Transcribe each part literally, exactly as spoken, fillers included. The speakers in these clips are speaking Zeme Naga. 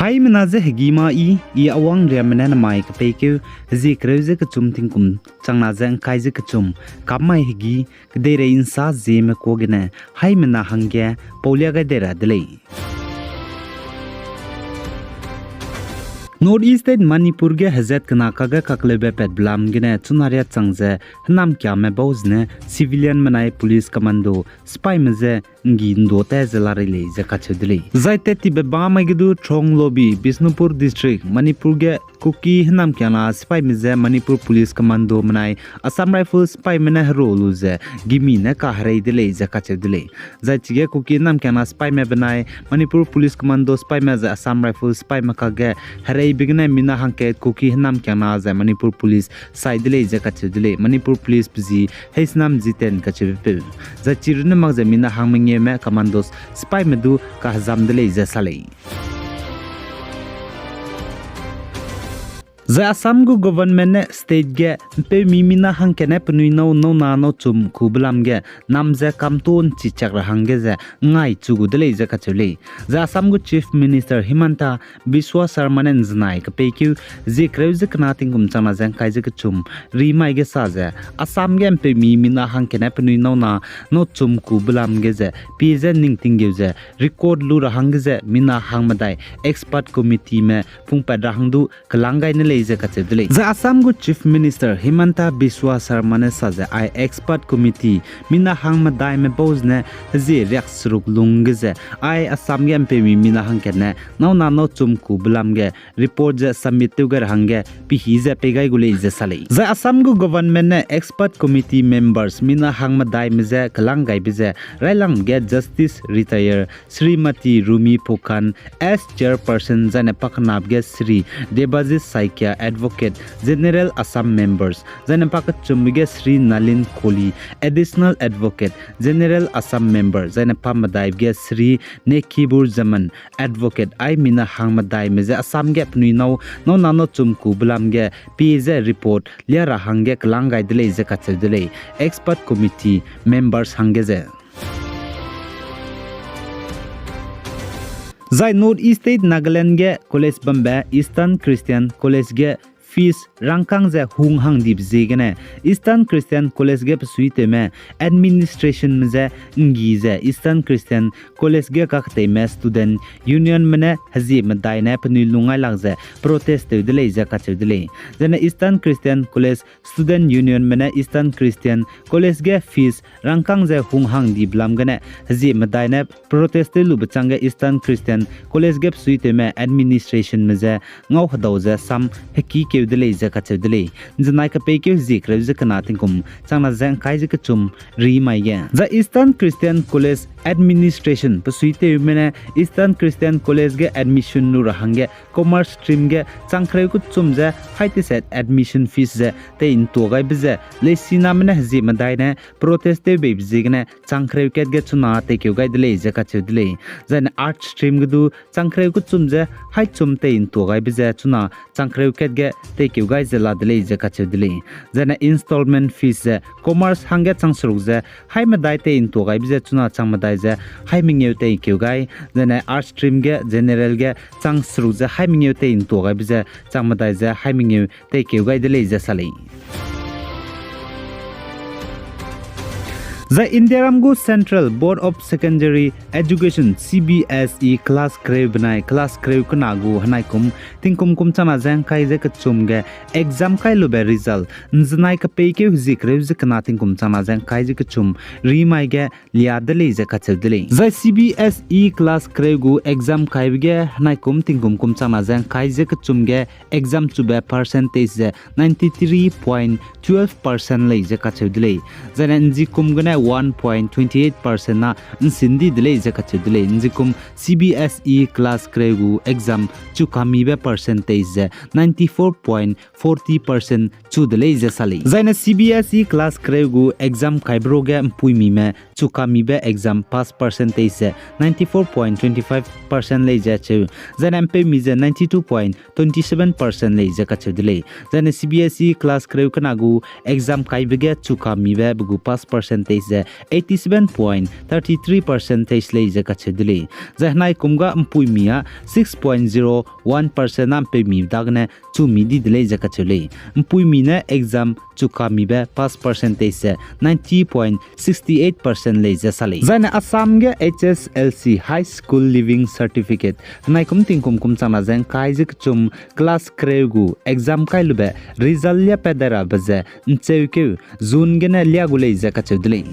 Haimena ze hegî ma i, i awang riamme ne namai kepeikeu, hezie kereu ze kechum tingkum changna ze ngkai ze kechum, kam mai hegî, kedeirei nsa zieme kuâ gene, haimena hangge, paulia gai dei ra de lei. North East State Manipur ge hezat kena kage kakleube pat belam gene chuna riâ chang ze, hênamkiame bau zene civilian menai police commando sipaime je nggi ndua ta ze la rei lei ze kacheu de lei. Zai tat tibe bamai ge du Thong Lobi, Bishnupur District, Manipur ge Kuki hênamkiana sipaime je Manipur Police Commando menai Assam Rifles sipaime ne hero lu ze gimi ne kaherei de lei ze kacheu de lei. Zai chige Kuki hênamkiana sipaime benai Manipur Police Commando sipaime zai Assam Rifles sipaime kage hereibe gene mina hangkat Kuki hênamkiana zai Manipur Police sai de lei ze kacheu de lei. Manipur Police pe zi Heisnam Jiten kacheube peu. Zai chi runne mak ze mina hang mengeume commandos sipaime du kahezam de lei ze sa lei. Zai Assam gu government ne state ge mpeumi mina hangkatne penui nâu nâu na nâu chum ku belam ge nam ze kamto nchichak ra hangge ze ngai chu gu de lei ze kacheu lei. Zai Assam gu Chief Minister Himanta Biswa Sarma ne nzenai kepeikeu zie kereu ze kena tingkum changna ze ngkai ze kechum rimai ge sa ze, Assam ge mpeumi mina hangkatne penui nâu na nâu chum ku belam ge ze pie ze ning tinggeu ze record lu ra hangge ze mina hangmedai expert committeeme pungpat ra hang du kelang gai ne lei ze kacheu de lei. Zai Assam gu Chief Minister Himanta Biswa Sarma ne sa ze ai expert committee mina hangmedaime bau zene hezie riakseruk lungge ze ai Assam ge mpeumi mina hangkatne nâu na nâu chum ku belam ge report ze submit tew gai ra hangge pehî ze pei gai gu lei ze sa lei. Zai Assam gu government ne expert committee members mina hangmedaime je kelang gaibe ze railangbe ge Justice Retire Shrimati Rumi Pokhan as chairperson, zaine pakenabe ge Shri Debajit Saikia, Advocate General Assam members, zaine pakechumbe ge Shri Nalin Koli, Additional Advocate General Assam member, zaine pamedaibe ge Shri Nekhibur Zaman, Advocate, ai mina hangmedaime je Assam ge penui nâu nâu na nâu chum ku belam ge pie ze report lia ra hangge kelang gai de lei ze kacheu de lei, expert committee members hangge ze. Zai North East State Nagaland ge college bambe Eastern Christian College ge fees rangkâng ze hung hang dibe ziegene Eastern Christian College ge besuitewme administrationme je nggi ze Eastern Christian College ge kaketeime student unionme ne hezie medai ne penui lungailak ze protest tew de lei ze kacheu de lei. Zene Eastern Christian College student unionme ne Eastern Christian College ge fees rangkâng ze hung hang dibe lam gene hezie medai ne protest tew lube chângge Eastern Christian College ge besuitewme administrationme je ngau hedau ze sam hekîkeu de lei ze kacheu de lei. Nzenai kepeikeu hezie kereu ze kena tingkum changna ze ngkai ze kechum rimai ge, zai Eastern Christian College administration besuitewme ne Eastern Christian College ge admission lu ra hangge commerce stream ge changkereu kechum ze haî teset admission fees ze tei ntua gaibe ze leisiname ne hezie medai ne protest tew beibe ziegene changkereu kat ge chuna teikeu gai de lei ze kacheu de lei. Zaine arts stream ge du changkereu kechum ze haî chum tei ntua gaibe ze chuna changkereu kat ge teikeu gai ze la de lei ze kacheu de lei. Zaine installment fees ze commerce hangge chang seruk ze haî medai tei ntua gaibe ze chuna chang medai ze haî mengeu teikeu gai, zaine arts stream ge general ge chang seruk ze haî mengeu tei ntua gaibe ze chang medai ze haî mengeu teikeu gai de lei ze sa lei. Zai Indiaram gu Central Board of Secondary Education, C B S E, class kereu benai class kereu kena gu henaikum tingkum kum changna ze ngkai ze kechum ge exam kai lube result nzenai kepeikeu hezie kereu ze kena tingkum changna ze ngkai ze kechum rimai ge lia de lei ze kacheu de lei. Zai C B S E class kereu gu exam kaibe ge henaikum tingkum kum changna ze ngkai ze kechum ge exam chube percentage ze ninety three point twelve percent lei ze kacheu de lei. Zaine nzikum gene one point twenty eight percent na nsin di de lei ze kacheu de lei. Nzikum C B S E class kereu gu exam chu kamibe percentage ze ninety four point forty percent chu de lei ze sa lei. Zaine C B S E class kereu gu exam kaibe ruage mpuimime chukamibe exam pass percentage ze ninety four point twenty five percent lei ze cheu, zaine mpeumi ze ninety two point twenty seven percent lei ze kacheu de lei. Zaine C B S E class kereu kena gu exam kaibe ge chukamibe be gu pass percentage ze eighty seven point thirty three percentage lei ze kacheu de lei. Zai henai kum ga mpuimi a six point zero one percent a mpeumi dagene chumi di de lei ze kacheu lei. Mpuimi ne exam chukamibe pass percentage ze ninety point sixty eight percent lei ze sa lei. Zaine Assam ge H S L C High School Leaving Certificate henai kum tingkum kum changna ze ngkai ze kechum class kereu gu exam kai lube result liapat dai rabe ze ncheukeu June gene lia gu lei ze kacheu de lei.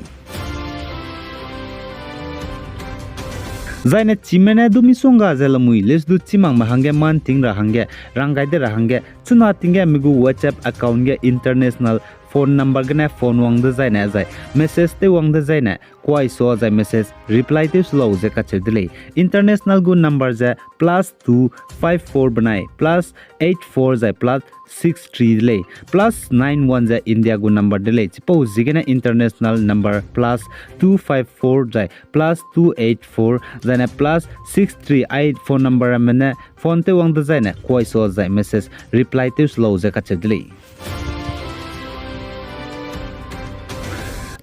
Zaine chime ne du misongga ze lamui lesu du chimangme hangge man ting ra hangge, rang gai de ra hangge, chuna ting ge mi gu WhatsApp account ge international phone number gene phone wang dezaine zai message tew wang dezaine kuai sua zai message reply tew se lau ze kacheu de lei. International gu number ze plus two five four benai plus eight four zai plus six three de lei, plus nine one zai India gu number de lei. Chipau ziegene international number plus two five four zai plus two eight four zaine plus six three ai phone number ramme ne phone tew wang dezaine kuai sua zai message reply tew se lau ze kacheu de lei.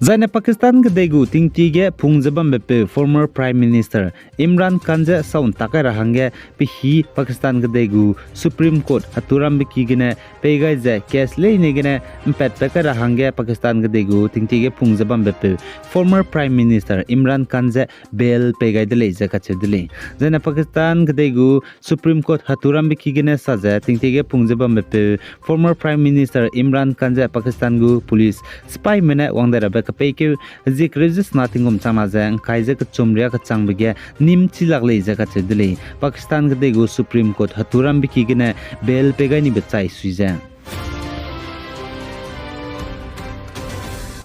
Zaine Pakistan kedei gu tingtie ge pung ze bambepeu former Prime Minister Imran Khan ze sau ntak kai ra hangge pehî Pakistan kedei gu Supreme Court heturambe ki gene pei gai ze case leine gene mpatpat kai ra hangge Pakistan kedei gu tingtie ge pung ze bambepeu former Prime Minister Imran Khan ze bail pei gai de lei ze kacheu de lei. Zaine Pakistan kedei gu Supreme Court heturambe ki gene sa ze tingtie ge pung ze bambepeu former Prime Minister Imran Khan ze Pakistan gu police sipaime ne wang dai rabe kepeikeu hezie kereu ze sena tingkum changna ze ngkai ze kechum riakechangbe ge nîm chi lak lei ze kacheu de lei. Pakistan kedei gu Supreme Court heturambe ki gene bail pei gai nibe chai sui ze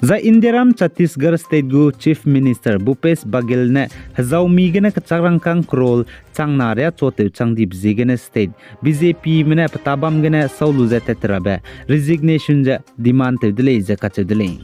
Zai Indiaram Chhattisgarh State gu Chief Minister Bhupesh Baghel ne hezaumi gene kechak rangkâng crore changna riachua tew chang dibe ziegene state B J Pme ne petabam gene sau lu ze tat rabe resignation ze demand tew de lei ze kacheu de lei.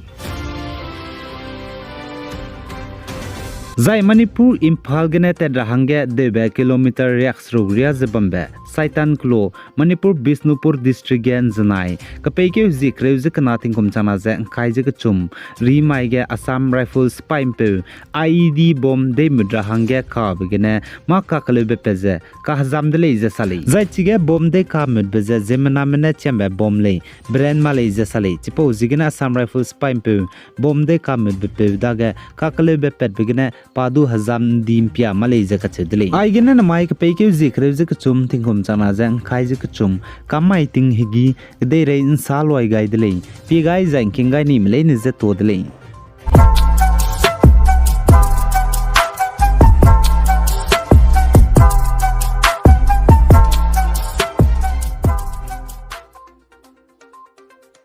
Zai Manipur Imphal gene tat ra hangge deube kilometer riakseruk riâ ze bambe Saitan kelo Manipur Bishnupur District ge nzenai kepeikeu hezie kereu ze kena tingkum changna ze ngkai ze kechum rimai ge Assam Rifles sipaî mpeu I E D bomb deimut ra hangge kabe gene mâ kakeleube pat ze kahezam de lei ze sa lei. Zai chige bomb dei kamutbe ze ziemmename ne chiambe bomb lei, brand ma lei ze sa lei. Chipau ziegene Assam Rifles sipaî mpeu bomb dei kamutbe peu dage kakeleube patbe gene pa du hezam ndi mpia ma lei ze kacheu de lei. Aigene namai kepeikeu hezie kereu ze kechum tingkum changna ze ngkai ze kechum kam mai ting hegi kedeirei nsa luai gai de lei. Pie gai zai ngking gai nime leine ze tuâ de lei.